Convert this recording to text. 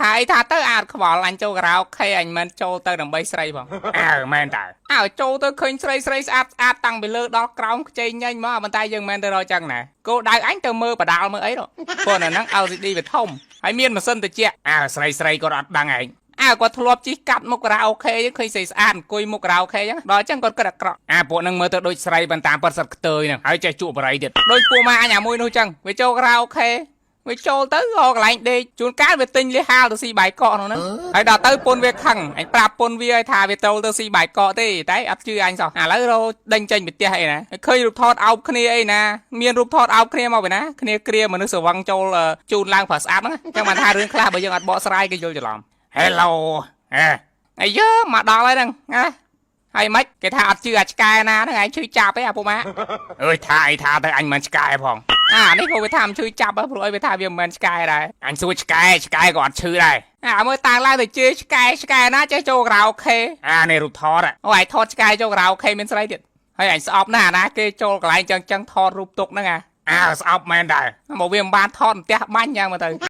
ហើយថាទៅអាចខ្វល់អញចូលការ៉ាអូខេអញមិនចូលទៅដើម្បីស្រីផងអើមែនតើអើចូលទៅឃើញស្រីស្រីស្អាតស្អាតតាំងពីលើដល់ក្រោមខ្ចីញញមកប៉ុន្តែយើងមិនទៅរកចឹងណាគោលដៅអញទៅមើលបដាលមើលអីនោះព្រោះនៅហ្នឹង LCD វាធំហើយមានម៉ាស៊ីនត្រជាក់អើស្រីស្រីគាត់អត់ដឹងឯងអើគាត់ធ្លាប់ជិះកាត់មុខការ៉ាអូខេចឹងឃើញស្រីស្អាតអង្គុយមុខការ៉ាអូខេចឹងដល់ចឹងគាត់គិតអាក្រក់អាពួកហ្នឹងមើលទៅដូចស្រីប៉ុន្តែប៉ិតសិតខ្ទើយហ្នឹងហើយចេះជក់បរិយទៀតដូចពួកម៉ាអញអាមួយនោះចឹងវាចូលការ៉ាអូខេវាចូលទៅរកកន្លែងដេកជួនកាលវាទិញលៀសហាលទៅស៊ីបាយកកក្នុងហ្នឹងហើយដល់ទៅពុនវាខឹងអញប្រាប់ពុនវាឲ្យថាវាចូលទៅស៊ីបាយកកទេតែអត់ជឿអញសោះឥឡូវរកដេញចេញពីផ្ទះអីណាឃើញរូបថតអោបគ្នាអីណាមានរូបថតអោបគ្នាមកពីណាគ្នាគ្រាមនុស្សស្រវឹងចូលជូនឡើងប្រស្អាតហ្នឹងចឹងបានថារឿងខ្លះបើយើងអត់បកស្រាយគេយល់ច្រឡំ Hello អេអាយើមកដល់ហើយហ្នឹងណាហើយម៉េចគេថាអត់ជឿអាឆ្កែណាហ្នឹងឯងឈឺចាប់ឯអាពុកម៉ាអើយថាអីថាទៅអញមិនឆ្កែផងអានេះក៏វាថាមិនឈឺចាប់ព្រោះអីវាថាវាមិនមែនឆ្កែដែរអញសួរឆ្កែឆ្កែក៏អត់ឈឺដែរអាមើលតាំងឡើងទៅជឿឆ្កែឆ្កែណាចេះចូលការ៉ាអូខេអានេះរូបថតអូឯងថតឆ្កែចូលការ៉ាអូខេមានស្រីទៀតហើយអញស្អប់ណាស់អាណាគេចូលកន្លែងចឹងចឹងថតរូបទុកហ្នឹងអាអើស្អប់មែនដែរមកវាមិនបានថតផ្ទះបាញ់យ៉ាងមកទៅ។